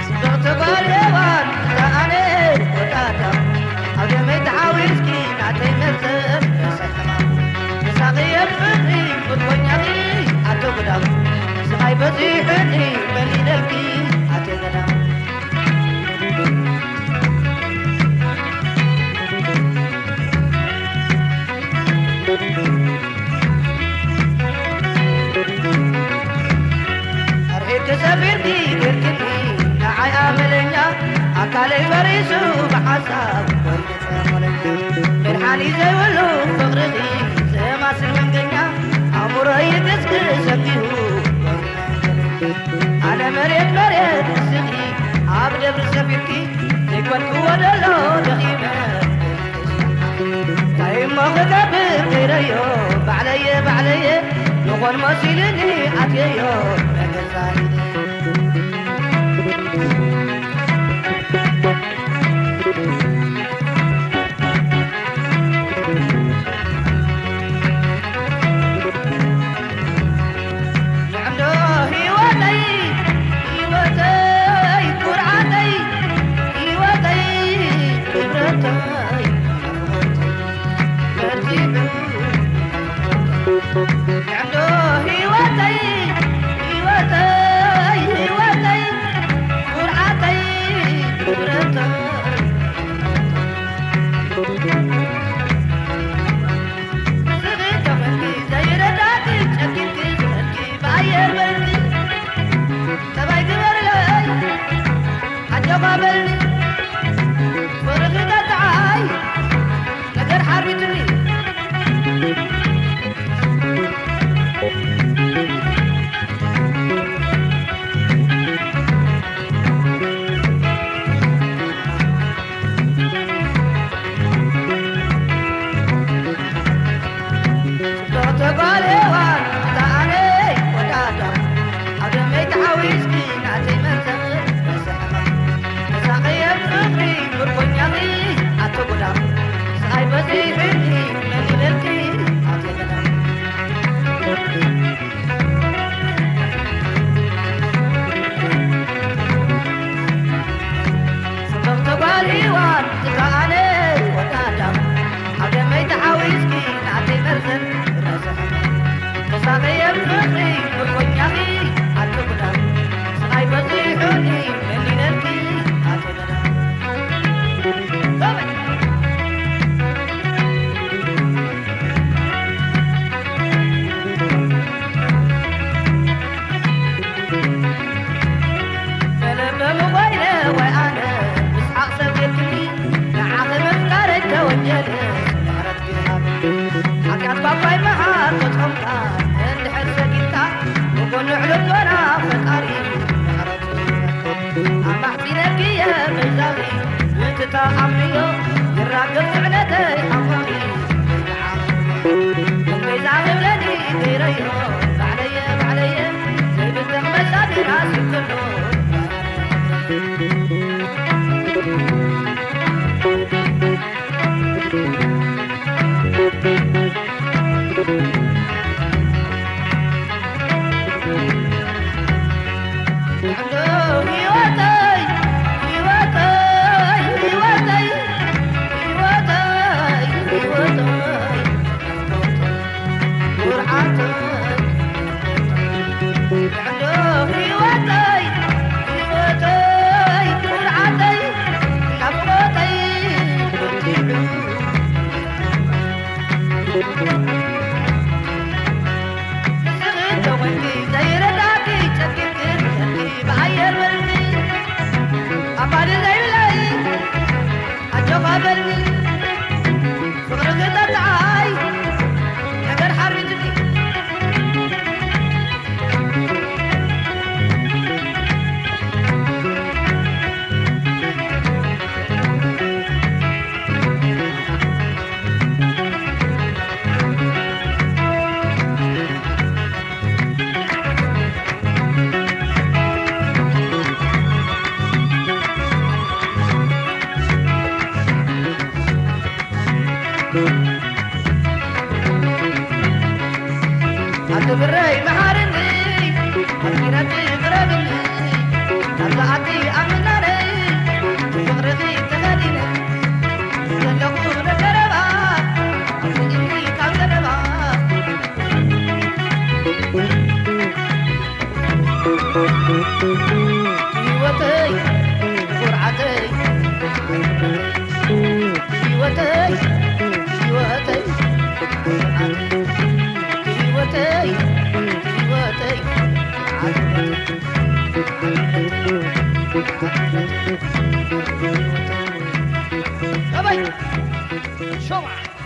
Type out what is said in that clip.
ጽብቕቲ ጓል ሄዋን፣ እዛ ኣነ ወዳዳ፣ ኣብ ደመይ ተሓዊስኪ ናተይ መርዘን ረሳይ ሕማም። መሳቕየት ፍቕሪ ምርኮኛኺ ኣቶ ጉዳም፣ ስቓይ በዚሑኒ መን ኢለልኪ ኣቶ ገዳም። ኣርሒቅኪ ሰፊርኪ ጌርክኒ ንዓይ ኣመለኛ፣ ኣካለይ ፈሪሱ ብሓሳብ ኮይኑ ጸመለኛ። መድሓኒ ዘይብሉ ፍቕርኺ ዘማስል መንገኛ፣ ኣእምሮይ ይግስግስ ሰጊሁ ኮይኑ መንገለኛ። ኣነ መሬት መሬት ንስኺ ኣብ ደብሪ ሰፊርኪ ዘይኮንክዎ ደሎ ደኺመ እንታይ እሞ ክገብር ገይረዮ ባዕለየ ባዕለየ ዝኾን መሲልኒ ኣትየዮ መገዛይ። ንዕዶ ህይወተይ፣ ህይወተይ፣ ኩርዓተይ፣ ህይወተይ፣ ክብረተይ፣ ናፍቖተይ፣ በርቲዑ ናፍቖተይ። ንዕዶ ህይወተይ፣ ህይወተይ፣ ህይወተይ፣ ኩርዓተይ፣ ክብረተይ፣ ናፍቖተይ። ስኺ ተኾንኪ ዘይረዳእኪ ጨኪንኪ ዝኸድኪ ብኣየር በልኪ ጠባይ ግበርለይ ኣጆኻ በልኒ ፍቕርኺ ተጣዓይ ነገር ሓሪትኒ። ጽብቕቲ ጓል ሄዋን እታ ኣነይ ወዳዳ፣ ኣብ ደመይ ተሓዊስኪ ናተይ መርዘን ረስሕኻ። ተሳቐየት ፍቕሪ ምርኮኛኺ ኣቶ ጎዳም፣ ስቓይ በዚሑኒ መን ይበልኪ ኣቶ ገዳም። ጽብቕቲ ጓል ሄዋን እታ ኣነይ ወዳዳ፣ ኣብ ደመይ ተሓዊስኪ ናተይ መርዘን ረስሕኻ። ተሳቐየት ፍቕሪ ምርኮኛኺ ኣቶ ጎዳም፣ ስቓይ በዚሑኒ መን ይበልኪ ኣቶ ገዳም። በለበሉ ኮይነ ወይ ኣነ ምስሓቕ ሰብ ጌርክኒ፣ ንዓኺ ምፍቃረይ ተወንጀለ ምሕረትኪ ሃብኒ። ሓጢኣት ኳኳይ መሓር ተጾምካ እንድሕር ሰጊድካ፣ ብቕኑዕ ልቦና ፈጣሪ ምሕረቱ ይሃበካ። ኣማሕጺነኪ እየ በይዛኺ፣ ምእንቲ ተኣምንዮ ይራገፍ ጽዕነተይ ሓቆኺ። በይዛኺ ብለኒ ገይረዮ ባዕለየ፣ ባዕለየ፣ ዘይብተኽ መሳቢራ ስክሎ። ንስኺ እንተኾንኪ ዘይረዳእኪ ጨኪንኪ ትሰርቂ ብኣየር በልኒ ኣባዲ ዘይብለይ ኣጆኻ በልኒ ፍቕርኺ ተጣዓይ ነገር ሓሪትኒ ክብረይ መሓርኒ ኣኪረቲ ቅረብኒ ኣብዛኣቲ ኣምናነይ ብፍቕርኺ ተኸዲነ ዘለኹ ነደረባ ኣስኢኒ ካብ ዘረባ ህይወተይ ኩርዓተይ ህይወተይ ህይወተይ ህይወተይ ህይወተይ ኣበይ ሸውዓ